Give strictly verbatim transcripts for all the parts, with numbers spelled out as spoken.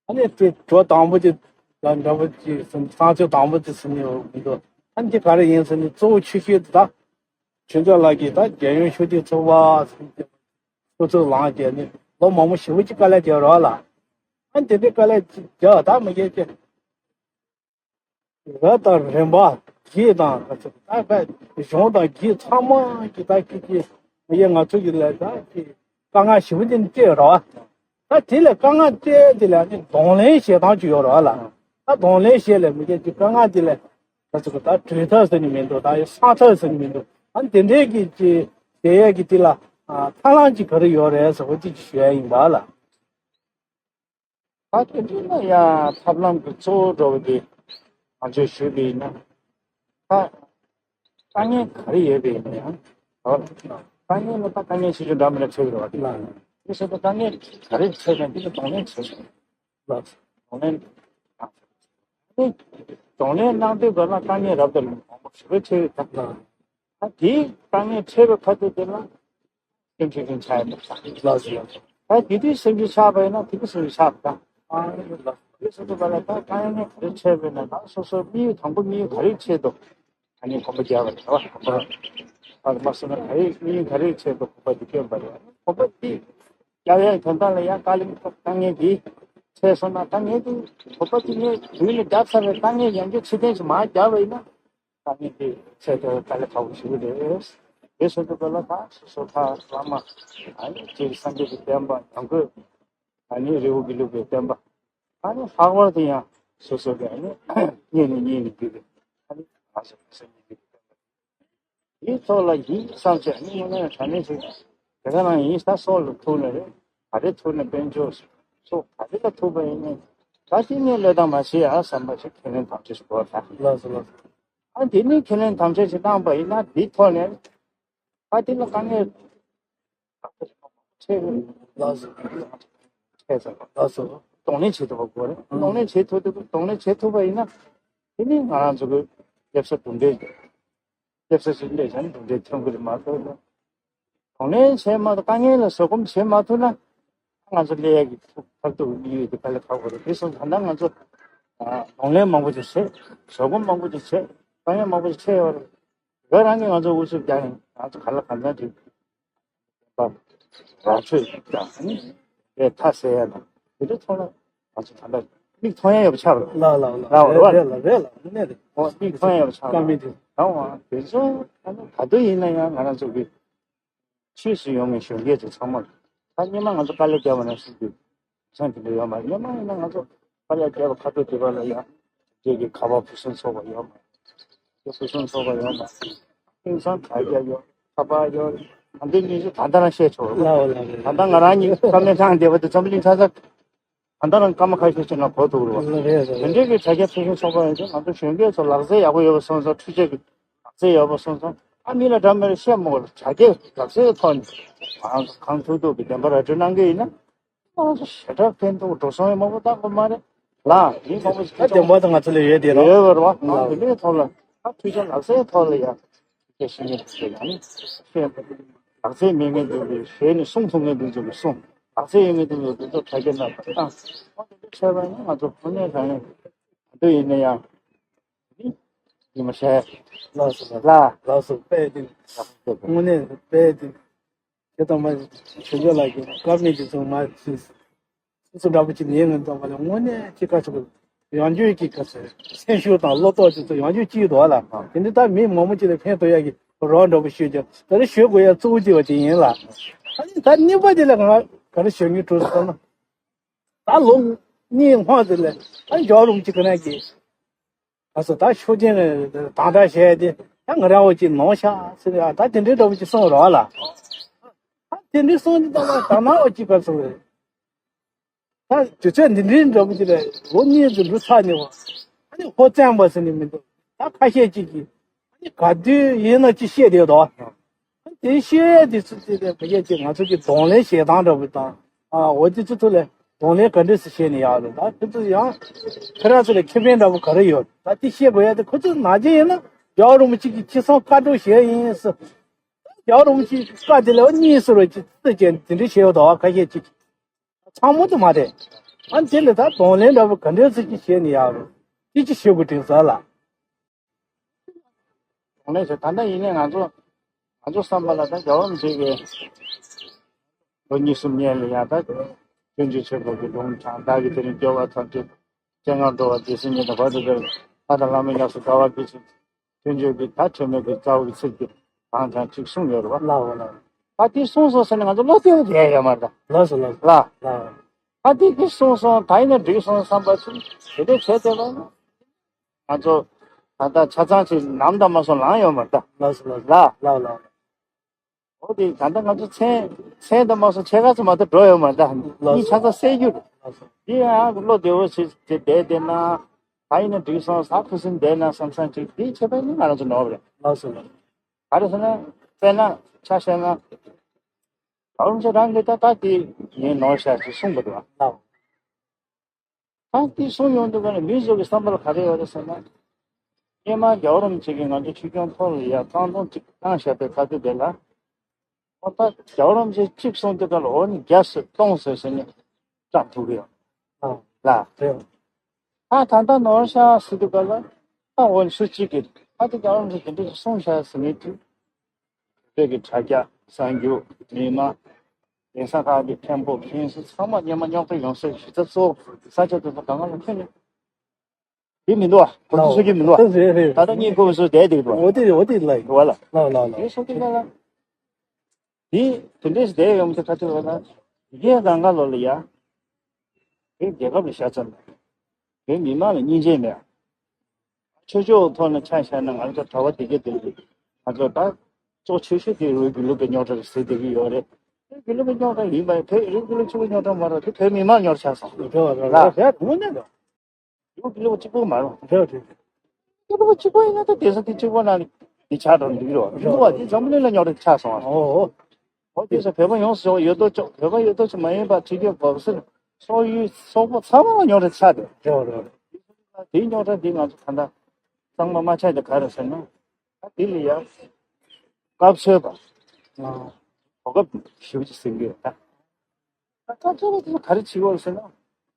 ཨ་ནི་དེ་གྲོས་དང་པོ་དེ་འདྲ་པོ་ཅིག་ཟིན། བསང་མཆོད་དང་པོ་དེ་ཟིན་ནས་མི་འདུག་ཨ་ནི་དེ་ག་རེ་ཡིན་ཟེར་ནས་གཙོ་བོ་ཆེ་ཤོས་དེ་ད་ཆོས་མཛད་ལགས་ཀྱིས་ད་རྒྱལ་ཡོངས་ཤུགས་ཆེན་ཚོགས་པ་ཟེར་ནས་སྐུ་ཚབ་ལངས་བྱས་ནས་ལོ་མང་པོ་ཞེ་པོ་ཅིག་དཀའ་ལས་བརྒྱབ་རོགས་ལ། ཨ་ནི་དེ་འདྲའི་དཀའ་ལས་བརྒྱབ་ད་མི་སྐད་ཅིག་རབ་དང་རིམ་པ་བརྒྱད་དང་ག་ཚོད་ད་ག་གཞུང་དང་བརྒྱད་ཚང་མ་གི་ད་ཁྱེད་ཀྱི་ཡ་ང་ཚོ་གི་ལས་ད་ཀྱི་དཀའ་ངལ་ཞེ་པོ་ཅིག་སྤྲད་རོགས། ད་དེ་ལས་དཀའ་ངལ་སྤྲད་དེ་ལས་ནི་གདོང་ལེན་བྱེད་སྟངས་ཅིག་ཡོད་རོགས་ལ། ད་གདོང་ལེན་བྱེད་ལས་མི་སྐད་ཅིག་དཀའ་ངལ་དེ་ལས་ད་ཚོད་ད་གྲོལ་ཐབས་ཟེར་ནི་མི་འདུག་ད་ཡི་སངས་ཐབས་ཟེར་ནི་མི་འདུག་ཨ་ནི་དེ་འདྲའི་གི་ཅི་བྱེད་ཡས་ཀྱི་དེ་ལ་ཐབས་ལམ་ཅིག་ག་རེ་ཡོད་རེད་ཟེར་བ་ཅིག་ཞུ་ཡ་ཡིན་པ་ལ། ད་དེ་འདྲ་ན་ཡང་ཐབས་ལམ་གྱི་གཙོ་བོ་འགྲོ་བ་དེ་ང་ཚོས་ཞུས་པ་ཡིན་ན། ད་དཀའ་ངལ་ག་རེ་ཡོད་པ་ཡིན་ན་ཡང་། ཨོ། དཀའ་ངལ་ལ་ད་དཀའ་ངལ་ཞིག་ཀྱང་འདྲ་མི་འདྲ་འཕྲད་ཀྱི་རེད་བ། དེ་སོང་ཙང་དཀའ་ངལ་ག་རེ་འཕྲད་ཀྱང་དེ་ལ་གདོང་ལེན་བྱེད་དགོས། གདོང་ལེན་གདོང་ལེན་གནང་དུས་ག་ལ་དཀའ་ངལ་རབ་དང་རིམ་པ་མང་པོ་ཞེ་པོ་འཕྲད་ཡོད་ད། ད་དེའི་དཀའ་ངལ་འཕྲད་པའི་ཁ་ཐུག་དེ་ལ་སེམས་ཤུགས་ཀྱང་ཆག་ཡོད་པ་ལགས་སོ། ད་དེ་དུས་སེམས་ཤུགས་ཆག་པ་ཡིན་ན་དེ་དུས་སེམས་ཤུགས་ཆག་པ་དང་། ཨ་ནི་ལགས་སོ། དེ་སོང་དུས་ག་ལ་ད་དཀའ་ངལ་ག་རེ་འཕྲད་པ་ཡིན་ན་ད་སོ་སོ་དམིགས་ཡུལ་དང་པོ་དམིགས་ཡུལ་ག་རེ་ཆེད་དུ། ཨ་ནི་གོམ་པ་རྒྱག་པ་རེད་བ། གོམ་པ་ཨ་མ་སོང་ན་ག་རེ་དམིགས་ཡུལ་ག་རེ་ཆེད་དུ་གོམ་པ་འདི་བསྐྱོན་པ་རེད། གོམ་པ་འདི་རྒྱག་ཡའི་དོན་དག་ལ་ཡང་དཀའ་ལས་དཀའ་ངལ་འདི་འཕྲད་སོང་ན་དཀའ་ངལ་འདི་གོམ་པ་འདི་ངས་དུས་ནས་བརྒྱབ་ཚར་བའི་དཀའ་ངལ་ཡང་བསྐྱར་ཕྱིར་འཐེན་ཞིག་མར་རྒྱག་པ་ཡིན་ན། དཀའ་ངལ་དེ་ཚད་མཐོའི་དཀའ་ལས་ཁག་པོ་ཞིག་རེད། དེ་སོང་དུས་ག་ལ་ད་སོ་སོ་ཕར་བླ་མ་ཨ་ནི་སྤྱིར་སངས་རྒྱས་ཀྱི་བསྟན་པ་ཡང་སྒོས་ཨ་ནི་རི་བོ་དགེ་ལུགས་ཀྱི་བསྟན་པ་ཨ་ནི་ལྷག་པར་དུ་ཡང་སོ་སོ་གི་ཨ་ནི་གཉེན་ནས་གཉེན་ནས་བརྒྱུད་པའི་ཨ་ནི་ང་ཚོ་སངས་རྒྱས་ཀྱི་བསྟན་པ་འདིའི་ཐོག་ལ་ཡིན་བསམ་བྱས་ཨ་ནི་དངོས་གནས་དྲང་གནས་ཞིག་དེ་ག་རང་ཡིན་ད་སྲོག་ལ་ཐུག་ནི་རེད། ག་རེ་ཐུག་ནི་དཔལ་འབྱོར་སོགས་ག་རེ་ལ་ཐུག་པ་ཡིན་ནའི་ད་ཅི་ནས་བློས་བཏང་མ་བྱེད་ཡ་བསམ་པ་ཞིག་ཁས་ལེན་དམ་བཅའ་ཞིག་དགོས་ད། ལགས་སོ་ལགས་སོ། ཨ་དེ་ནས་ཁས་ལེན་དམ་བཅའ་ཞིག་བཏང་པ་ཡིན་ན་འདིའི་ཐོག་ནས་ཨ་དེ་ལ་དཀའ་ངལ་ཆེ་རུ་ལགས་སོ། ཆེ་ས་ལགས་སོ། གདོང་ལེན་བྱེད་ཐུབ་པ་དགོས་རེད། གདོང་ལེན་བྱེད་ཐུབ་ཐུབ་གདོང་ལེན་བྱེད་ཐུབ་པ་ཡིན་ན་དེ་ནི་ང་རང་ཚོ་གི་སླེབས་ས་གྲུབ་འབྲས་སླེབས་ས་ཞིག་སླེབས་ཀྱང་གྲུབ་འབྲས་ཐོན་གི་རེད་མ་གཏོགས། གདོང་ལེན་བྱེད་མ་ཐུབ་དཀའ་ངལ་ལ་བཟོད་སྒོམ་བྱེད་མ་ཐུབ་ན་ང་ཚོ་སླེབས་ཡག་གི་ཐུག་ཐབས་སྡུག་གཉིས་ཡོད་དེ་དཀའ་ལས་ཁག་པོ་རེད། དེ་སོང་ད་ལྟ་ང་ཚོ་གདོང་ལེན་མང་པོ་ཅིག་བྱེད། བཟོད་སྒོམ་མང་པོ་ཅིག་བྱེད། དཀའ་ངལ་མང་པོ་ཅིག་འཕྲད་ཡོད་རེད། བོད་རང་གིས་ང་ཚོ་དབུ་ཚུགས་རྒྱག་ཡིན། ང་ཚོ་ག་ལ་གང་འཚམ་ཅིག་བདེན་པ་ར་འཕྲོད་ཀྱང་ནི་དེ་མཐའ་གསལ་ཡ་དང་དེ་འདྲ་ཐོག་ལ་ང་ཚོ་ད་ལྟ་མིག་མཐོང་ཡ་ཡོད་པ་ཆགས་པ་རེད། ལགས་ལགས་ལགས་རེད་བ། རེད་ལགས་རེད་ལགས་དངོས་གནས་རེད། འོ་མིག་མཐོང་ཡ་ཡོད་པ་ཆགས་པ་ཀ་མེད་དེ། རེད་བ། དེ་ཚོ་ད་ལྟ་ག་དུས་ཡིན་ན་ཡང་ང་རང་ཚོ་གི་ཕྱིས་སུ་ཡོང་བའི་གཞོན་སྐྱེས་ཚོ་ཚང་མ་ད་སྔོན་མ་ང་ཚོ་དཀའ་ལས་བརྒྱབ་པ་ནང་བཞིན་གྱི་མཚོན་དེ་འདྲ་ཡོད་མ་རེད། སྔོན་མ་ཡིན་ན་ང་ཚོ་དཀའ་ལས་བརྒྱབ་པ་ཁ་ཐུག་དེ་བ་ལ་ཡང་དེ་གི་ཁ་པར་ཕུན་སུམ་ཚོགས་པ་ཡོད་མ་རེད། དེ་ཕུན་སུམ་ཚོགས་པ་ཡོད་མ་རེད། དེང་སང་དྲ་རྒྱ་ཡོད། ཁ་པར་ཡོད། ད་འདི་གཉིས་ཀྱི་ད་ལྟ་རང་བཤད་ཆོག་རེད། ལགས་འོ་ལགས་རེད། ད་ལྟ་ང་རང་གཉིས་ཀ་མེད་ཐང་བསྡད་པ་དེ་འཛམ་བུ་གླིང་ཚ་ཚ་ད་ལྟ་རང་སྐར་མ་ཁ་ཤས་ཤིག་ནང་གོ་ཐུབ་རེད་བ། རེད་རེད་དེ་རེད། འདྲའི་གི་དྲ་རྒྱ་ཕུན་སུམ་ཚོགས་པ་ཡོད་ཚེ་ང་ཚོ་གཞོན་སྐྱེས་ཚོ་ལག་རྩལ་ཡག་པོ་ཡོད་པ་སོང་ཙང་འཕྲུལ་ཆས་ཀྱི་ལག་རྩལ་ཡོད་པ་སོང་ཙང་ཨ་མི་ལ་འདྲ་མི་འདྲ་བཤད་མ་དགོས་རེད། དྲ་རྒྱའི་ལག་རྩལ་ཐོག་ནས་ང་རང་ཚོ་གང་ཐུབ་ཐུབ་ཀྱི་བདེན་པ་ར་སྤྲོད་གནང་གི་ཡིན་ན་ང་རང་ཚོ་ཞེ་དྲག་ཕན་ཐོགས་འགྲོ་སོང་ཡོད་མང་པོ་བཏང་དགོས་མ་རེད་ལ། མི་མང་པོ་ཞིག་ད་བདེན་པ་དང་ང་ཚོ་ལ་ཡོད་དེ་རོ། ཡོད་པ་རེད་བ། ང་ལགས་འདི་འདྲའི་ཐོག་ལ་ཨ་འཕྲུལ་ཆས་ལག་རྩལ་ཐོག་ལ་ཡ། སྐད་ཤེས་མཁན་དེ་ཚོ་ཡང་ནི་ཤེས། ལག་རྩལ་མེད་མཁན་དེ་ཚོ་གིས་ཤེས་ནས་གསུང་ཐུབ་མཁན་དེ་ཚོ་གིས་གསུང་། ལག་རྩལ་ཡོད་མཁན་དེ་ཚོ་དེ་ཚོ་དྲ་རྒྱ་ནང་དུ་བཏང་། འོ་དེ་འདྲ་བྱས་པ་ཡིན་ན་ང་ཚོ་དངོས་གནས་དྲང་གནས་ག་དུས་ཡིན་ན་ཡང་ནི་ཡིན་མ་ཤེས། ལགས་སོ་ལགས་ལ། ལགས་སོ་དཔེ་དེ་ལག་རྩལ་དངོས་གནས་དཔེ་དེ་དེ་ཙམ་མ་ཆོས་འབྱོར་ལགས་ཀྱི་བཀའ་མེད་དེ་ཚོ་མ་ཤེས། སོ་སོ་འདྲ་པོ་ཅིག་ནས་ངན་ཙམ་པ་ལ་དངོས་གནས་ཅི་ག་ཚོད་ཡང་བསྐྱར་གྱི་ག་ཚོད་སེམས་ཤུགས་དང་བློ་ཐོག་ཅིག་ཚོ་ཡང་བསྐྱར་གཅིག་འདུག་ལ། དེ་འདི་ལྟར་མི་མང་པོ་ཅིག་ལ་ཕན་ཐོགས་ཡག་གི་རོགས་འདྲ་པོ་ཞུས་ཀྱང་ད་རེས་ཞུ་དགོས་ཡ་གཙོ་བོ་གཅིག་པ་དེ་ཡིན་ལ། ཨ་ནི་ད་གཉིས་པ་དེ་ལ་ང་ག་རེ་ཞུ་སྙིང་བྲོ་སོང་ན། ད་ལོ་གཉིས་སྔོན་དེ་ལ་ཨ་ནི་རྒྱལ་བ་རིན་པོ་ཆེ་ཁོ་རང་གིས་ཨ་སོ་ད་ཤུགས་ཆེན་དང་སྦྲགས་བྱས་ཏེ་ད་ང་རང་འོ་ཅིག་ནོར་ཤག་ཟེར་ཡ་ད་དེ་འདྲའི་འདྲ་པོ་ཅིག་གསུངས་རོགས་ལ། ད་དེ་འདྲའི་གསུངས་ཏེ་ད་ང་ད་ནང་འོ་ཅིག་ག་ཚོད་རེད། ད་དུས་ཚོད་འདི་འདྲའི་འདྲ་པོ་ཅིག་ལ་ལོ་གཉིས་ཙམ་འགྲོ་ཚར་ནས་བ། ཨ་ནི་ཧོ་བཙན་པ་ཟེར་ནས་མི་འདུག་ད་ཁ་ཤས་ཅིག་གིས་ཨ་ནི་ག་དུས་ཡིན་ན་ཅི་བཤད་བསྡད་འདུག་དེ་བཤད་ཡས་དེ་ཚོ་དེ་ལས་བ་ཡས་ཅིག་ང་ཚོ་གི་གདོང་ལེན་བྱེད་སྟངས་འདྲ་པོ་དང་ཨ་འོ་དེ་ཚོ་ཚོ་ལས་གདོང་ལེན་ག་འདྲས་སེ་བྱས་ནས་ཡག་རེད། ད་ཁོ་ཚོ་ཡང་ཁྱེད་རང་ཚོ་ལ་ཁེ་ཕན་འདྲ་པོ་ག་རེ་ཡོད་ད་དེ་བཤད་དགོས་ཡ་དེ་ཁོ་ཚོ་ནང་བཞིན་ཡིན་ན་རྒྱལ་བ་རིན་པོ་ཆེ་གིས་ཅི་གསུང་བཀའ་སྒྲུབ་བྱས་ཡིན་ཟེར། རྒྱལ་བ་རིན་པོ་ཆེའི་བཀའ་དེ་ལ་གཉིས་སུ་རུ་ཅིག་རྩིས་བྱས་དེ་འདྲ་བྱས་ཡོད་དོ། ཁ་ཤས་ཅིག་ཚང་མ་དུ་མ་རེད། ཨ་ནི་དེ་ལས་ད་གདོང་ལེན་འདྲ་པོ་ག་འདྲའི་ཚིག་གི་བྱས་ནས་ཡག་རུ་དེ་ཅི་བྱེད་དགོས་དྲན་ས་ལ། གདོང་ལེན་བྱེད་ད་ལྟ་ཡིན་ནའི་ང་ཚོ་ང་ཚོ་བསམ་པ་ལ་ད་རྒྱལ་བ་རིན་པོ་ཆེ་གི་ལོ་གཉིས་གསུམ་སྔོན་ལ་ཡང་ད་སྤྱོད་འཇུག་ཆོས་སྐོར་གྱི་ལུང་དྲངས། བདག་གིས་དེ་རིང་སྐྱོབ་པ་ཐམས་ཅད་སྤྱན་སྔར་འགྲོ་བ་དེ་སྲིད་ཉིད་དུ་བར་དུ་བདེ་ལ་ཕ་དང་བླ་མའི་ཉམས་སུ་དགའ་བ་གྱིས་ཤིག་སྤྱོད་འཇུག་གི་ད་ཁྲིད་མེད་ཀྱི་རྩ་བའི་ཚིག་གི་གང་ཀྱང་ཅིག་གསུངས་ཡོད་རེད་བ། ལགས་འོ་ལགས། ད་དེ་གསུངས་སོང་ཟེར་ནས་ང་ཚོ་བློ་གཏད་པ་དེ་ཡོད་མ་རེད་ད། ལགས་སོ་ལགས་སོ། ལ། ལགས། ད་དེ་གི་གསུངས་སོང་ད་ཡིན་ན་འགྲིག་སོང་བསམ་པ་ཚུལ་དེ་འདྲས་བྱས་བསྡད་པ་ཡིན་ན། ང་ཚོ་ད་ལྟ་ཆ་ཚང་ཅིག་ནམ་དང་མ་སོང་ལངས་ཡོད་མ་རེད་ད། ལགས་སོ་ལགས་སོ། ལ། ལགས་ལགས། འོ་དེ་ད་ལྟ་ང་ཚོ་མཚན་མཚན་དང་མ་སོང་ཕྱེད་ཀ་ཙམ་མ་གཏོགས་འགྲོ་ཡོད་མ་རེད་ད། ལགས་སོ། གཉིས་ཆ་ཚང་སེལ་རྒྱུ་རེད། ལགས་སོ། དེ་ཡང་བློ་བདེ་བོ་ཞིག་དེ་བསྡད་བསྡད་ན་ད་ཡིན་ན་འགྲིག་སོང་ཟ་ཁུ་སིམ་བསྡད་ན་བསམ་བསམ་ཅིག་དེའི་ཆེད་དུ་ནི་ང་རང་ཚོ་ནོར་བ་རེད། ལགས་སོ་ལགས། ག་རེ་ཟེར་ན་དཔེར་ན་ཆ་བཞག་ན། རང་ཚོ་རང་གིས་ད་ལྟ་དེ་ངས་ནོར་ཤག་ཅེས་གསུངས་པ་འདུག་ཨ། ལགས། ད་དེ་གསུངས་ཡོང་དུས་ག་ནས་མི་ཚོ་གི་བསམ་པ་ལ་ག་རེ་ཡོད་རེད་ཟེར་ན། སྔོན་མ་རྒྱལ་བ་རིན་པོ་ཆེ་གིས་ང་ཚོ་ཆོས་སྐྱོང་ཐོག་ལ་ཡ་བཀང་དོང་གཅིག་བཏང་བཞག་པའི་ཁ་ཐུག་དེ་ལ། ཨོ་ད་རྒྱལ་བ་རིན་པོ་ཆེ་གཅིག་གསུངས་དུས་ག་ལ་འོ་ནི་བརྒྱ་ཟེར་སྟོང་ཟེར་ཟེར་ནས་བཀྲམ་ཐུབ་ཀྱི་ཡོད། ཨ། ལ། རེད། ཨ་ད་ལྟ་ནོར་ཤག་ཟེར་དུས་ག་ལ་ཨ་འོ་ནི་སུ་གཅིག་གིས་ཨ་དེ་རྒྱལ་བ་རིན་པོ་ཆེ་དེ་འདྲ་ཞིག་གསུངས་ཤག་ཟེར་ནས་དུས། བོད་ཀྱི་དྲ་རྒྱ་གསར་འགྱུར་མི་མང་། གདན་ས་ཁག་གི་མཁན་པོ་མཁན་ཟུར་ཚང་མ་སྔོན་མ་རྙོག་དྲ་ཡོང་སའི་གཞི་རྩ་གཙོ་བོ་ས་ཆ་དེ་ཚོ་གང་ག་ལ་ཐོན་ནས། དེ་མི་འདུག་ཨ། ཁོ་ཚོ་སོ་སྐྱེ་མི་འདུག་ཨ། རེད་རེད། ད་ལྟ་གཉིད་ཁུག་པའི་སུ་བསྡད་འདུག་འདུག་ཨ། འོ་དེ་འོ་དེ་ལ་ཡིན་འདུག་ཨ་ལ། ལ་ལ་ལ། དེ་སོ་སྐྱེ་ལ་ལ། དེ་དེ་འདྲས་བསྡད་ཡོང་མི་ཐུབ་ཁ་ཐུག་ལ་ན། ཡིན་གང་ག་ལོ་ལ་ཡ། དེ་རྒྱལ་ཁབ་ལ་ཤ་ཚ་མེད། དེ་མི་མང་ལ་སྙིང་རྗེ་མེད། ཆོས་ཕྱོགས་ཐོག་ནས་ཆ་བཞག་ན་ང་ཚོ་གྲྭ་པ་དེ་གས་དེ་ང་ཚོ་ད་གཙོ་ཆེ་ཤོས་དེ་རོའི་དགེ་ལུགས་པའི་རྙོག་དྲ་རེད་ཟེར་བསྡད་ཀྱི་ཡོད་རེད། རོའི་དགེ་ལུགས་པའི་རྙོག་དྲ་ཡིན་པ་ཡིན་བོད་རོའི་དགེ་ལུགས་ཆེན་པོའི་རྙོག་དྲ་མ་རེད་དེ་བོད་མི་མང་རྙོག་དྲ་ཆགས་སོང་། རེད་བ་རེད་བ་རེད་དངོས་གནས་རེད། རོའི་དགེ་ལུགས་པ་གཅིག་པོ་མ་རེད། རེད་རེད། དགེ་ལུགས་པ་གཅིག་པོ་ཡིན་ན་ད་སྡེ་ས་དེ་གཅིག་པོ་ནང་ནས་དེ་ཆགས་འགྲོ་འདུག་རོ་འདུག་བ་དེ་འཛམ་བུ་གླིང་ལ་རྙོག་དྲ་ཆགས་སོང་བ། ཨོ་ཨོ། འོ་དེ་ཚོ་བོད་པ་ཡོངས་སུ་རྫོགས་ཡོད་དོ་ཅོག་བོད་པ་ཡོད་དོ་ཅོག་མ་ཡིན་པ་ཕྱི་རྒྱལ་གོ་སར་སོག་ཡུལ་སོག་པོ་ཚང་མ་རྙོག་དྲ་ཆགས་ཏེ། རེད་རེད། དེའི་རྙོག་དྲ་འདི་ང་ཚོ་ད་ལྟ་གཙང་མ་མ་ཆགས་ཏེ་ག་རེ་ཟེར་ན། ད་དེ་ལ་ཡ་སྐབས་འཚོལ་བ་གོ་སྐབས་ཞེ་པོ་ཅིག་ཟིན་གྱི་ཡོད་ད། ད་སྐབས་འཚོལ་བ་དེ་ཚོ་ག་རེ་བྱེད་དགོས་ཟེར་ན།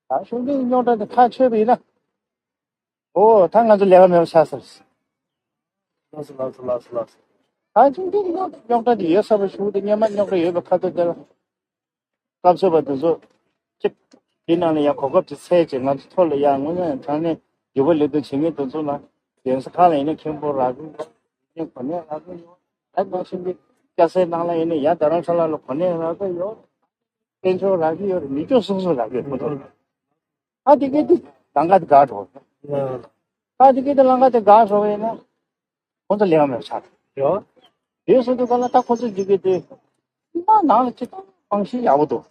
ད་གཞུང་འབྲེལ་རྙོག་དྲ་དེ་ཐག་ཆོད་པ་ཡིན་ན། ཨོ་ད་ང་ཚོ་ལས་ཀ་མེད་པ་ཆགས་ཟེར། ལགས་སོ་ལགས་སོ་ལགས་སོ་ལགས་སོ། ད་གཞུང་འབྲེལ་རྙོག་དྲ་དེ་ཡོད་ས་བ་ཞུ་དེ་སྔོན་མ་རྙོག་དྲ་ཡོད་པའི་ཁ་ཐུག་དེ་ལ། སྐབས་འཚོལ་བ་དེ་ཚོ་གཅིག་དེ་ནང་ལ་ཡང་གོ་སྐབས་དེ་འཚོལ་བྱས་ང་ཚོ་ཐོག་ལ་ཡང་དངོས་གནས་དྲང་གནས་འགྱུར་བ་ལས་དོན་བྱེད་མཁན་དེ་ཚོ་ལ་གདན་ས་ཁག་ལ་ཡིན་ན་མཁན་པོ་རག་གི་ཡོད། གོ་གནས་རག་གི་ཡོད། ད་ནང་བཞིན་གྱི་སྐྱ་སེར་ནང་ལ་ཡིན་ན་ཡང་རྡ་རམ་ས་ལ་ལ་གོ་གནས་རག་གི་ཡོད། དཔལ་འབྱོར་རག་གི་ཡོད་རེད། མི་སྐྱོ་སོ་སོ་རག་གི་ཡོད་ཁོ་ཚོ། ཨ་དེ་གས་དེ་ལམ་ཁ་དེ་འགག་འགྲོ། ཨ་དེ་གས་དེ་ལམ་ཁ་དེ་འགག་འགྲོ་བས་ན། ཁོ་ཚོ་ལས་ཀ་མེད་པ་ཆགས་འགྲོ། དེ་སོང་དུས་ག་ལ་ད་ཁོ་ཚོ་འཇིག་གི་དེ། ད་ནང་ལ་ཅི་ལྟར་རྨང་གཞི་ཡག་པོ་འདུག་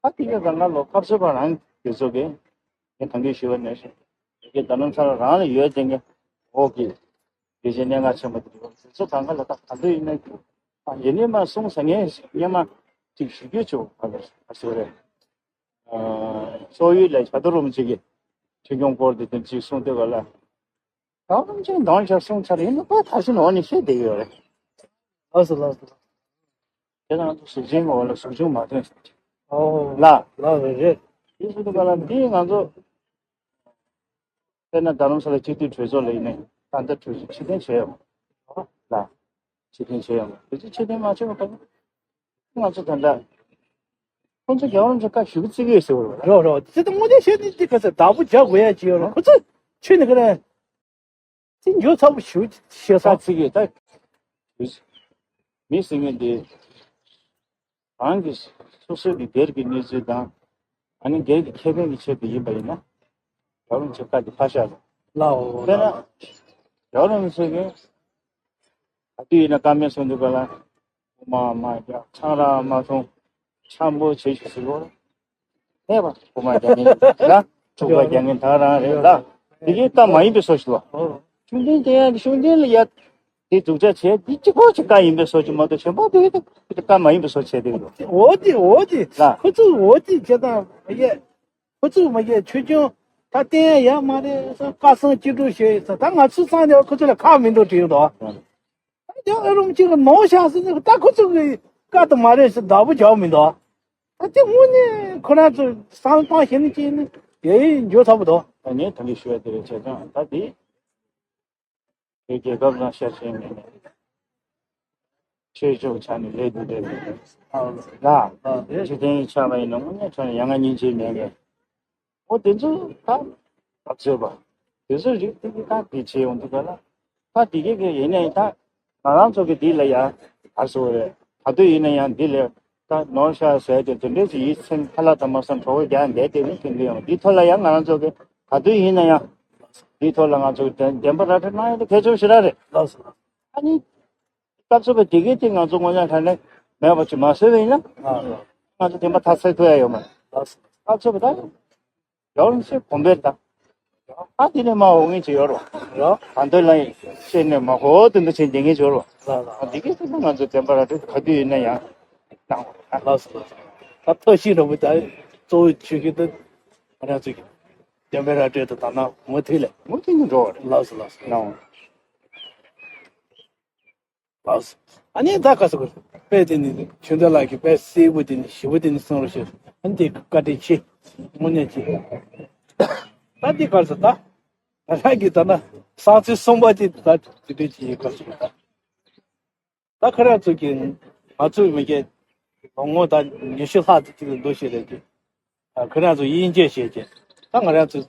ཨ་དེ་གས་ལམ་ཁ་ལོ་སྐབས་སུ་བ་རང་གི་ཚོ་གས། ངས་ད་གིན་ཞུ་བ་ནང་བཞིན། དེ་གས་རྡ་རམ་ས་ལ་རང་ལ་ཡོད་དེ་ངས། འོག་གི། དེ་བཞིན་གནད་འགག་ཆེན་པོ་དེ་ཚོ་གང་ག་ལ་ད་ག་འདོད་ཡིན་ན། ཡིན་ནས་མ་གསུངས་ས་ངས་སྙན་མ་ཅིག་ཞུ་རྒྱུ་ཆེ་བ་ག་ལ་ཟེར་རེད། སོག་ཡུལ་ལ་ཞྭ་ཏོག་རིན་པོ་ཆེ་གི་ཆོས་སྐྱོང་སྐོར་དེ་དོན་གཅིག་གསུངས་དུས་ག་ལ། ད་རིན་པོ་ཆེ་འདང་ཆ་གསུངས་ཚར་ཡིན་ན་ཁོས་ད་གཞི་ནང་ནས་བཤད་བསྡད་ཡོད་རེད། ལགས་སོ་ལགས་སོ། དེ་ང་ཚོ་གཟུགས་ཅན་གྱི་འོག་ལ་གཟུགས་ཆུང་མ་ཐོན་ཟེར་གྱི། ཨོ། ལགས། ལགས་རེད་རེད། དེ་ཟེར་དུས་ག་ལ་འདི་ང་ཚོ། དཔེར་ན་རྡ་རམ་ས་ལ་སྤྱི་འཐུས་གྲོས་ཚོགས་ལ་ཡིན་ནའི་ད་ལྟ་གྲོས་ཚོགས་ཕྱིར་འཐེན་བྱས་ཡོང་། ལགས། ཕྱིར་འཐེན་བྱས་ཡོང་། དེ་ཚོ་ཕྱིར་འཐེན་མ་བྱས་པ་ག་ང་ཚོ་ད་ལྟ་ཁོང་ཚོ་རྒྱལ་བ་རིན་པོ་ཆེ་བཀའ་ཞུ་གི་བརྩི་གི་ཡོད་ཟེར་བ་རེད། རོ་རོ་དེ་ཚོ་དངོས་གནས་བཤད་ནས་དེ་ག་ཚོད་བདག་པོ་རྒྱག་དགོས་ཡ་ཅིག་ཡོད་རེད། ཁོ་ཚོ་ཆོས་ནི་ག་རེ། དེ་མགྱོགས་ཚ་པོ་ཞུ་ཤེས་ས། ཚིག་གི་ད། མི་ཟེར་མཁན་དེ། རང་གི་སོ་སོའི་གི་སྒེར་གྱི་གནས་ཚུལ་དང་། ཨ་ནི་སྒེར་གྱི་ཁེ་ཕན་གྱི་ཆེད་དུ་ཡིན་པ་ཡིན་ན། རྒྱལ་བ་རིན་པོ་ཆེ་བཀའ་དེ་ཕར་བཞག་རོགས། ལའོ་དཔེར་ན། ལའོ། རྒྱལ་བ་རིན་པོ་ཆེ་གིས། ག་དུས་ཡིན་ན་བཀའ་མོལ་གསུང་དུས་ག་ལ། དབུ་མ་མ་རྒྱག་ཆང་རག་མ་འཐུང་། འཆམ་པོ་བྱེད་ཤིག་ཟེར་རོ། ཧེ་བ། དབུ་མ་རྒྱག་མཁན་ལ། དྲུག་པ་རྒྱག་མཁན་ད་རང་རེད་ལ། དེ་གའི་བཀའ་མ་ཡིན་པའི་བཟོ་ཞིག་ལ། ཤུགས་ལྡན་དེ་ཡང་ཤུགས་ལྡན་ལ་ཡ། དེ་སྡུག་ཅག་བྱས་འདི་གཅིག་པོ་གཅིག་བཀའ་ཡིན་པའི་བཟོ་ཞིག་མ་གཏོགས་གཞན་པ་དེ་བཀའ་མ་ཡིན་པའི་བཟོ་བྱས་དེ་རེད། འོ་དེ་འོ་དེ། ལ། ཁོ་ཚོས་འོ་དེ་བྱས་དང་མ་ཡེ། ཁོ་ཚོས་མ་ཡེ་ཆོས་སྐྱོང་ད་བསྟན་ཡ་མ་རེད་ཟེར་བཀའ་གསང་སྤྱི་སྒྲོག་བྱས་ཡོད་ཟེར། ད་ང་ཚོའི་གསང་ནས་ཁོ་ཚོ་ལ་ཁག་མི་འདུག་བྲིས་ཡོད་དོ། ད་དེ་ཨ་རུམ་གཅིག་ལ་ནོར་བཞག་ཟེར་ནས་ད་ཁོ་ཚོ་གི་བཀའ་དང་མ་རེད་ཟེར་བདག་པོ་རྒྱག་མི་འདུག་ད་དེ་དངོས་གནས་ཁོ་རང་ཚོ་བསམ་བློ་བཏང་ཤེས་ནི་ཅིག་ནི་དེ་འཇོག་ཚ་པོ་དོ། ད་ངས་ད་གིན་ཞུ་བ་དེ་རེད་བྱས་ཙང་ད་དེ། བོད་རྒྱལ་ཁབ་ལ་ཤ་ཞེན་མེད་ནས། ཆོས་ཕྱོགས་ཆ་ནས་ལས་དེ་ལས་ལ། འཇིག་རྟེན་ཆ་ལ་ཡིན་ན་དངོས་གནས་ཆ་ནས་ཡ་ང་སྙིང་རྗེ་མེད་མཁན། འོ་དེ་ཚོ་ད་བབ་ཚོད་པ། དེ་ཚོ་རིགས་དེ་གི་ད་དེ་བྱེད་ཡོང་དུས་ག་ལ། ད་དེ་གི་གི་ཡིན་ནའི་ད་ང་རང་ཚོ་གི་འདི་ལ་ཡ་ག་རེ་ཟེར་དགོས་རེད། ག་དུས་ཡིན་ན་ཡང་འདི་ལས་ད་ནོར་ཤ་ཟས་དེ་དེ་འདྲས་ཀྱི་ཡིད་ཚིམ་ཁ་ལག་དང་མ་སོང་གྲོགས་པོ་རྒྱག་འདས་དེ་ནི་མཐུན་གི་ཡོང་འདི་ཐོག་ལ་ཡང་ང་རང་ཚོ་གི་ག་དུས་ཡིན་ན་ཡང་འདི་ཐོག་ལ་ང་ཚོ་གི་བདེན་བདེན་པ་ར་སྤྲོད་གནང་ཡ་དེ་གལ་ཆེན་པོ་ཞེ་དྲག་རེད། ལགས་སོ། ཨ་ནི། སྐབས་སུ་བབ་དེ་གས་དེ་ང་ཚོ་དངོས་གནས་དྲང་གནས་མེད་པ་ཅིག་མ་བཟོས་པ་ཡིན་ན། ང་ཚོ་བདེན་པ་ཐག་ཚད་ཐུབ་ཡ་ཡོད་མ་རེད། ལགས་སོ། སྐབས་སུ་བབ་ད། ཡོང་ཞེས་གོམས་པས་ད། ཨ་དེ་ནས་མ་འོང་ངེས་ཅིག་ཡོད་རོ། རོ། གང་འདོད་ལ་ཤེས་ནས་མ་ཧོ་དེ་འདྲ་བྱས་འདི་ངེས་ཅིག་ཡོད་རོ། ལགས་ལགས། ཨ་དེ་གས་དེ་ང་ཚོ་བདེན་པ་ར་སྤྲོད་ག་དུས་ཡིན་ན་ཡང་གནང་རོགས། ལགས་སོ་ལགས་སོ། ད་ཐབས་ཤེས་འདྲ་པོ་ད་གཙོ་བོ་ཆོས་ཤིག་ཏུ་ང་རང་ཚོ་གི་བདེན་པའི་ར་སྤྲོད་དུ་ད་ན་མུ་མཐུད་ལས། མུ་མཐུད་ནས་འགྲོ་བ་རེད། ལགས་སོ་ལགས་སོ། གནང་རོགས། ལགས་སོ། ཨ་ནི་ད་ག་ཟེར་དགོས། དཔེ་དེ་ནི་ཆོས་མཛད་ལགས་ཀྱིས་དཔེ་གསལ་པོ་དེ་ནི་ཞིབ་པོ་དེ་ནི་གསུངས་རོགས་ཞེས་ཨ་ནི་དེ་བཀའ་དྲིན་ཆེ། དངོས་གནས་ཆེ། ད་འདི་ག་ཟེར་ད། ང་རང་གིས་ད་ན་སང་ཚེ་གསུམ་པ་དེ་ད་དེ་འདྲས་ཀྱི་ག་ཟེར་དགོས་ད། ད་ཁ་ར་ཚོ་གི་ང་ཚོའི་མི་སྐྱ་ལོ་ངོ་ད་ཉི་ཤུ་ལྷག་ཙམ་ཅིག་ལ་འདུ་ཤེས་རེད་ཀྱི། ཁ་ར་ཚོ་དབྱེ་འབྱེད་བྱེད་ཀྱི། ད་ང་རང་ཚོ།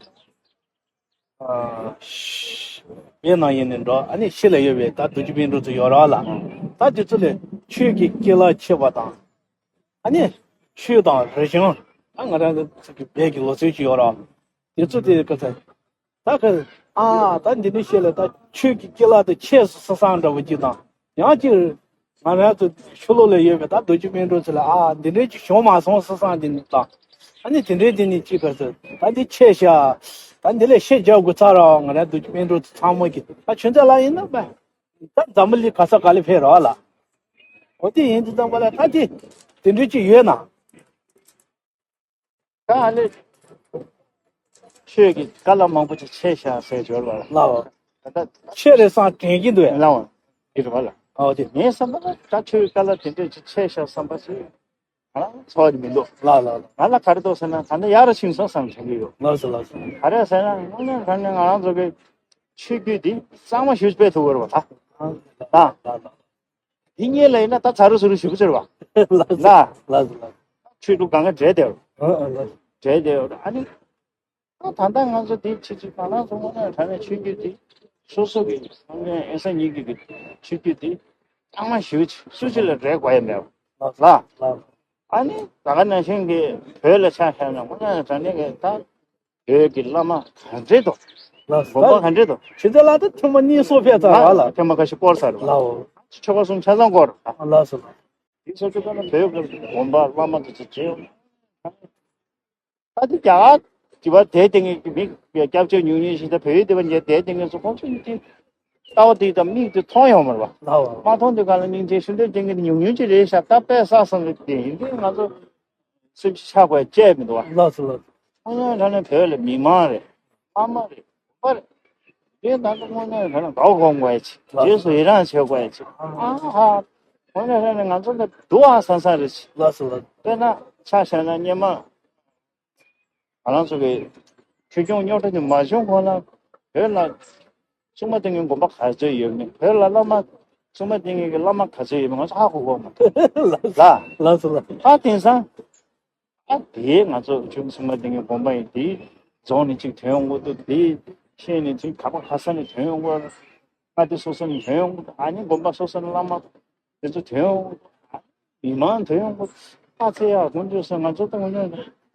ཨ། ཤི། ཡའི་ནང་ཡིན་ནས་འགྲོ། ཨ་ནི་ཕྱི་ལ་ཡོད་པའི་ད་རྡོ་རྗེ་སྨིན་གྲོལ་ཚོ་ཡོད་ར་ལ། ད་དེ་ཚོ་ལས་ཆོས་ཀྱི་སྐྱེས་ལ་ཆེ་བ་དང་། ཨ་ནི་ཆོས་དང་རིག་གཞུང་། ད་ང་རང་ཚོ་གི་བོད་ཀྱི་ལོ་ཚོད་ཅིག་ཡོད་ར། དེ་ཚོ་དེ་ག་ཚ། ད་ག་ཨ་ད་འདི་འདྲ་བཤད་ལ་ད་ཆོས་ཀྱི་སྐྱེས་ལ་དེ་ཆེ་སོ་སོ་སང་འདྲ་བོ་ཅིག་དང་། ཡང་ཅིག་ང་རང་ཚོ་ཕྱི་ལོགས་ལ་ཡོད་པའི་ད་རྡོ་རྗེ་སྨིན་གྲོལ་ཚོ་ལ་ཨ་འདི་འདྲའི་ཅིག་བྱུང་མ་སོང་སོ་སང་འདི་འདྲ་དང་། ཨ་ནི་དེ་འདྲའི་འདི་ནི་ཅིག་ག་ཚོད་ད་འདི་ཆེ་ཤག་ད་འདི་ལས་ཤེས་རྒྱག་དགོས་ཚར་ར་ང་རང་རྡོ་རྗེ་སྨིན་གྲོལ་ཚོ་ཚང་མ་གི་ད་ཆོས་མཛད་ལ་ཡིན་ན་པ་ད་འཛམ་བུ་གླིང་ག་ས་ག་ལ་ཕེབས་ར་ལ། འོ་དེ་ཡིན་དུས་ཙམ་པ་ལ་ད་དེ་དེ་འདྲའི་ཅིག་ཡོད་ན། ད་ཨ་ནི་ཆོས་ཀྱི་བཀའ་སློབ་མང་པོ་ཅིག་ཆད་ཤག་ཟེར་འབྱོར་བ་ལ། ལའོ། ད་ལྟ་ཆོས་རེ་སང་དྲན་གྱི་འདུག་ལའོ། འདི་རེད་བ་ལ། ཨོ་དེ། ངའི་བསམ་པ་ལ་ད་ཆོས་བཀའ་སློབ་དེ་འདྲས་ཅིག་ཆད་ཤག་བསམ་པ་ཞིག་ང་རང་ཚོར་གྱི་མི་འདུག་ལ་ལ་ལ། ང་ལ་ག་རེ་འདུག་ཟེར་ན་ད་ལྟ་ཡག་རུ་ཕྱིན་སོང་བསམ་དྲན་གྱི་ཡོད། ལགས་སོ་ལགས་སོ། ག་རེ་ཟེར་ན་དངོས་གནས་དྲང་གནས་ང་རང་ཚོ་གི་ཆོས་བརྒྱུད་འདི་གཙང་མ་ཞིག་སྤེལ་ཐུབ་དགོས་རེད་བ་ད། ལ་ལ་ལ། དེ་སྔོན་ལ་ཡིན་ན་ད་ཚ་རུ་ཚུ་རུ་ཞུ་གི་ཟེར་བ། ལགས་སོ་ལགས་སོ་ལགས་སོ། ཆོས་ལུགས་གང་ག་འདྲེས་བསྡད་ཡོད། ཨ་ཨ་ལགས་སོ། འདྲེས་བསྡད་ཡོད་ཨ་ནི། ད་ད་ལྟ་ང་ཚོ་འདི་ཕྱི་ཕྱི་ང་རང་ཚོ་དངོས་གནས་དྲང་གནས་ཆོས་བརྒྱུད་འདི་སོ་སོ་གི་དངོས་གནས་ཨེ་ས་ཉིད་ཀྱི་གི་ཆོས་བརྒྱུད་འདི་གཙང་མ་ཞུ་ཆེ་སུ་ཅི་ལ་འདྲེས་དགོས་ཡ་མེད་ལགས་ལ། ལགས་སོ། ཨ་ནི་ད་ག་ནང་བཞིན་གི་བོད་ལ་ཆ་བཞག་ན་དངོས་གནས་དྲང་གནས་གི་ད། བོད་ཀྱི་བླ་མ་ག་འདྲས་དང་། ལགས་སོ། དགོན་པ་ག་འདྲས་དང་། ཆོས་མཛད་ལགས་དེ་ཐེངས་མ་གཉིས་གསུམ་ཕེབས་ཚར་བ་ལ། ཐེངས་མ་ཁ་ཤས་སྐོར་ཚར་བ། ལའོ། ཆོལ་ཁ་གསུམ་ཆ་ཚང་སྐོར། ལགས་སོ། དེ་སོ་སོ་ཀ་ན་བོད་ཀྱི་དགོན་པ་བླ་མ་དེ་ཚོ་བྱེད་ཡོང་། ད་དེ་རྒྱ་གར་གྱི་བ་དེ་དེ་ངེད་ཀྱི་མི་སྐྱབས་བཅོལ་ཉུང་ཉུང་ཞིག་ད་བོད་ཡིག་དེ་བ་ཉེ་དེ་དེ་ངེད་ཚོ་ཁོང་ཚོ་ཡིན་དེ་ལྟ་བ་དེ་དང་མིག་དེ་མཐོང་ཡོང་མ་རེད་བ། ལའོ། མ་མཐོང་དུས་ག་ལ་སྙིང་རྗེ་ཤུགས་ལྡན་ཅན་གྱི་ཉུང་ཉུང་ཅིག་རེད་ཤག་ད་དཔེ་བསགས་སོང་གི་དེ་ཡིན་དུས་ང་ཚོ། སེམས་ཤ་དགོས་བཅས་མི་འདུག་བ། ལགས་སོ་ལགས་སོ། དངོས་གནས་དྲང་གནས་བོད་ལ་མི་མང་རེད། ཕ་མ་རེད། བུ་པ་རེད། དེ་ད་ལྟ་དངོས་གནས་དྲང་གནས་དགའ་བ་སྒོམ་དགོས་ཡ་ཆེ། ལགས་སོ། རྗེས་སུ་ཡི་རང་བྱེད་དགོས་ཡ་ཆེ། ཨ་ཧ། དངོས་གནས་དྲང་གནས་ང་ཚོ་འདི་སྡུག་ཨ་ས་ས་རེད་ཆེ། ལགས་སོ་ལགས་སོ། དཔེར་ན་ཆ་བཞག་ན་སྔོན་མ། ང་རང་ཚོ་གི་ཆོས་སྐྱོང་རྙོག་དྲ་དེ་མ་བྱུང་གོང་ལ་བོད་ལ་སྲུང་མ་ཏིང་ངེའི་དགོན་པ་ག་ཚོད་ཡོད་མེད། བོད་ལ་བླ་མ་སྲུང་མ་ཏིང་ངེའི་གི་བླ་མ་ག་ཚོད་ཡོད་མེད་ང་ཚོ་ཧ་གོ་གོ་མ་ཐུབ་ལ། ལགས་སོ་ལགས། ད་དེང་སང་ཨ་དེ་ང་ཚོ་ཆོས་སྲུང་མ་ཏིང་ངེའི་དགོན་པ་ཡིན། དེ་རྫོང་ནས་ཅིག་ཐོན་ཡོང་གི་འདུག་དེ་ཤེས་ནས་ཅིག་ག་པ་ག་ས་ནས་ཐོན་ཡོང་གི་འདུག་མངའ་སྡེ་སོ་སོ་ནས་ཐོན་ཡོང་གི་འདུག་ཨ་ནི་དགོན་པ་སོ་སོ་ནས་བླ་མ། དེ་ཚོ་ཐོན་ཡོང་། མི་མང་ཐོན་ཡོང་གི། ཨ་ཙེ་ཡ་དགོན་སྡེ་སོ་ང་ཚོ་ད་ང་ཚོ་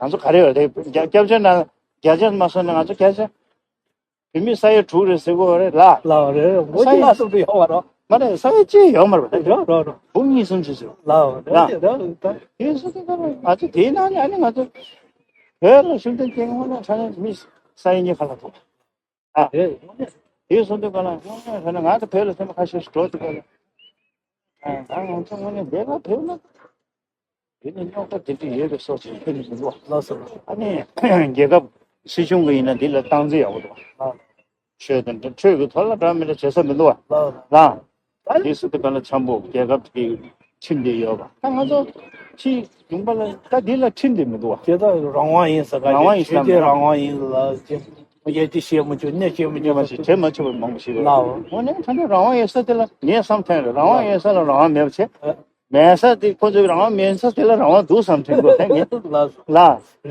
ང་ཚོ་ག་རེ་ཡོད་རེད། རྒྱ་སྐྱབས་བཅོལ་ནང་རྒྱ་ཆེ་མ་སོང་ན་ང་ཚོ་རྒྱ་ཆེ་བོད་མི་ས་ཡ་དྲུག་རེད་ཟེར་གོ་རེད་ལ། ལའོ་རེད། འོ་ས་ཅི་ཡ་ལ་སོང་དུ་ཡོང་བ་རོ། མ་རེད། ས་ཡ་གཅིག་ཡོད་མ་རེད། རོ་རོ་རོ། བུ་གཉིས་གསུམ་ཅིག་ཟེར། ལའོ་རེད་ལ། རེད་རེད་རེད། དེ་སོ་དེ་ག་རེད། ང་ཚོ་དེའི་ནང་ནས་ཨ་ནི་ང་ཚོ་བོད་ལ་ཤུགས་ལྡན་སྐྱེ་དངོས་གནས་དྲང་གནས་མི་ས་ཡ་གཉིས་ཁ་ལ་ཐུག་ཨ། རེད། དེ་སོ་དེ་ག་ལ་དངོས་གནས་དྲང་གནས་ང་ཚོ་བོད་ལ་སེམས་ཁ་ཤས་ཤིག་འགྲོ་དུས་ག་ལ། ཨ་ད་ང་ཚོ་དངོས་གནས་འདི་ལ་བོད་ལ། དེ་ནི་རྙོག་དྲ་དེ་འདྲ་ཡོད་པའི་སོགས་ཀྱི་ཕན་ནུས་མི་འདུག་བ། ལགས་སོ། ཨ་ནི་རྒྱལ་ཁབ་སྲིད་གཞུང་གི་ཡིན་ན་འདི་ལ་སྟངས་འཛིན་ཡག་པོ་འདུག་བ། ལགས། ཆོས་དང་འབྲེལ་ཆོས་ཀྱི་ཐོག་ལ་འདྲ་མི་འདྲ་བྱེད་ས་མི་འདུག་བ། ལགས། ལགས། ད་དེ་སྲིད་དུ་ག་ལ་འཆམ་པོ་རྒྱལ་ཁབ་ཀྱི་ཁྲིམས་དེ་ཡོད་པ། ད་ང་ཚོ་ ཕྱིའི་གཞུང་པ་ལ་ད་འདི་ལ་ཁྲིམས་དེ་མི་འདུག་བ། དེ་ད་རང་དབང་ཡིན་ཟེར་ག་རང་དབང་ཡིན་ཆོས་བརྒྱད་ཟེར་རང་དབང་ཡིན་ལ་ཅེ་མོ་ཡ་དེ་བཤད་མི་ཆོག་གནས་བཤད་མི་ཉེས་པ་ཆོག་ཞིག་བྲེལ་མ་ཆོག་པ་མང་པོ་ཞིག་རེད། ལའོ། དངོས་གནས་ད་ལྟ་རང་དབང་ཡོད་ས་དེ་ལ་ངས་བསམ་ཐོན་རེད། རང་དབང་ཡོད་ས་ལ་རང་དབང་མེད་པ་བྱེད། མེད་ས་དེ་ཁོ་ཚོས་རང་དབང་མེད་ས་དེ་ལ་རང་དབང་འདུག་བསམ་ཐོན་དགོས་ཐལ་ངས། ལ་ལ།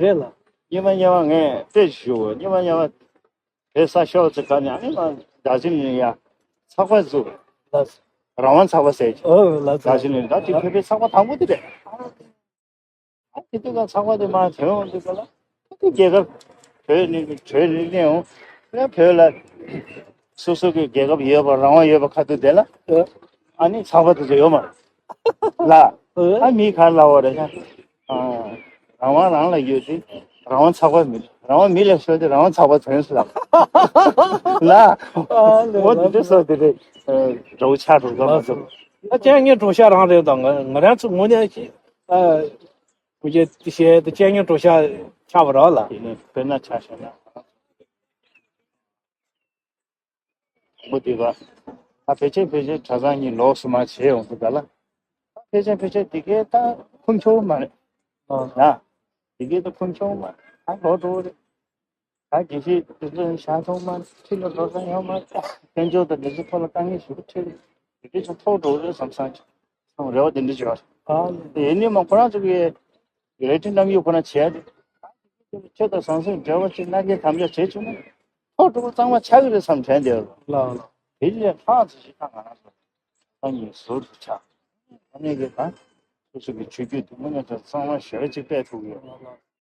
རེད་ལ། སྙེ་མ་སྙེ་མ་ངས་དཔེ་ཞུ་སྙེ་མ་སྙེ་མ། བོད་ས་ཤོག་ཚེ་ག་ནས་ཨ་ནི་མ་རྒྱ་ཆེན་ནས་ཡ་ཚགས་པར་བཙུགས། ལགས། རང་དབང་ཚགས་པར་ཟེར་གྱི། ཨོ་ལགས་རྒྱ་ཆེན་ནས་ད་དེ་བོད་པའི་ཚགས་པར་དང་པོ་དེ་རེད། ཨ་དེ་དུས་ཀ་ཚགས་པར་དེ་མ་ཐོན་འོང་དུས་ཀ་ལ་དེ་རྒྱལ་ཁབ་བོད་ནས་བོད་རིག་གནས་འོང་ཨ་བོད་ལ་སོ་སོ་གི་རྒྱལ་ཁབ་ཡོད་པ་རང་དབང་ཡོད་པ་ཁ་ཐུག་དེ་ལ་ཨ་ནི་ཚགས་པར་དེ་ཚོ་ཡོད་མ་རེད་ལ། ཨ་མི་ག་ལ་བ་རེད་ཨ། རང་དབང་རང་ལ་ཡོད་དེ། རང་དབང་ཚགས་པར་མི། རང་དབང་མི་ལ་ཤོར་ཏེ་རང་དབང་ཚགས་པར་ཐོན་སོང་ལ། ཨ་ལས་འོ་དེ་འདྲ་སོ་དེ་རེད། འགྲོ་ཆགས་འགྲོ་ཚོ་མ་ཚོ། ཨ་ཅག་ངས་འགྲོ་ཤག་རང་རེད་དང་ང་ང་རང་ཚོ་ངོ་ནས་ཅི། ཨ་ཁུ་ཅེ་དེ་བཤད་དེ་ཅག་ངས་འགྲོ་ཤག་ཆགས་པ་ར་ལ། དེ་ནས་དཔེར་ན་ཆ་བཞག་ན། མོ་དེ་བ། ད་ཕལ་ཆེར་ཕལ་ཆེར་གྲྭ་ཚང་གཉིས་ལོགས་སུ་མ་བྱས་ཡོང་དུས་ག་ལ། ད་ཕལ་ཆེར་ཕལ་ཆེར་དེ་གའི་ད་ཁུངས་འཁྱོལ་མ་རེད། ཨ། ཡ། དེ་གའི་ད་ཁུངས་འཁྱོལ་མ་རེད། ད་ལོག་འགྲོ་གི་རེད། ད་དགེ་བཤེས་དེ་ཚོ་བཞག་ཐོག་མ་ཁྲིད་ལ་འགྲོ་ས་ཡོང་མ་རེད། དཔལ་འབྱོར་དང་དེ་ཚོ་ཐོག་ལ་དཀའ་ངལ་ཞེ་པོ་འཕྲད་རེད། དེ་དུས་ཚོད་ཐོག་འགྲོ་གི་རེད་བསམ་བསམ་གྱི་ཚང་རེ་བ་དེ་འདྲ་བྱོས། ཨ། དེ་ཡིན་ནི་མ་ཁོ་རང་ཚོ་གི་རེ་འདུན་རྣམ་གཡེང་ཁོ་ན་བྱས་ཏེ། ཆོས་དང་ཟང་ཟིང་འབྲེལ་བ་ཅིག་མནའ་སྐྱེལ་དམ་བཅའ་བྱས་བྱུང་ན། ཐོག་འགྲོ་གཙང་མ་ཆགས་ཀྱི་རེད་བསམ་དྲན་བསྡད་ཡོད། ལགས་ལགས། དེ་ལས་ལྷག་ཙམ་ཞིག་ད་ང་རང་ཚོ་ཨ་ནི་ཟུར་དུ་ཆགས། ཨ་ནི་གི་ད་སོ་སོ་གི་ཆོས་བརྒྱུད་དུ་མི་ང་ཚོ་གཙང་མ་ཞེ་པོ་ཅིག་སྤེལ་ཐུབ་ཡོད། ལགས་ལགས།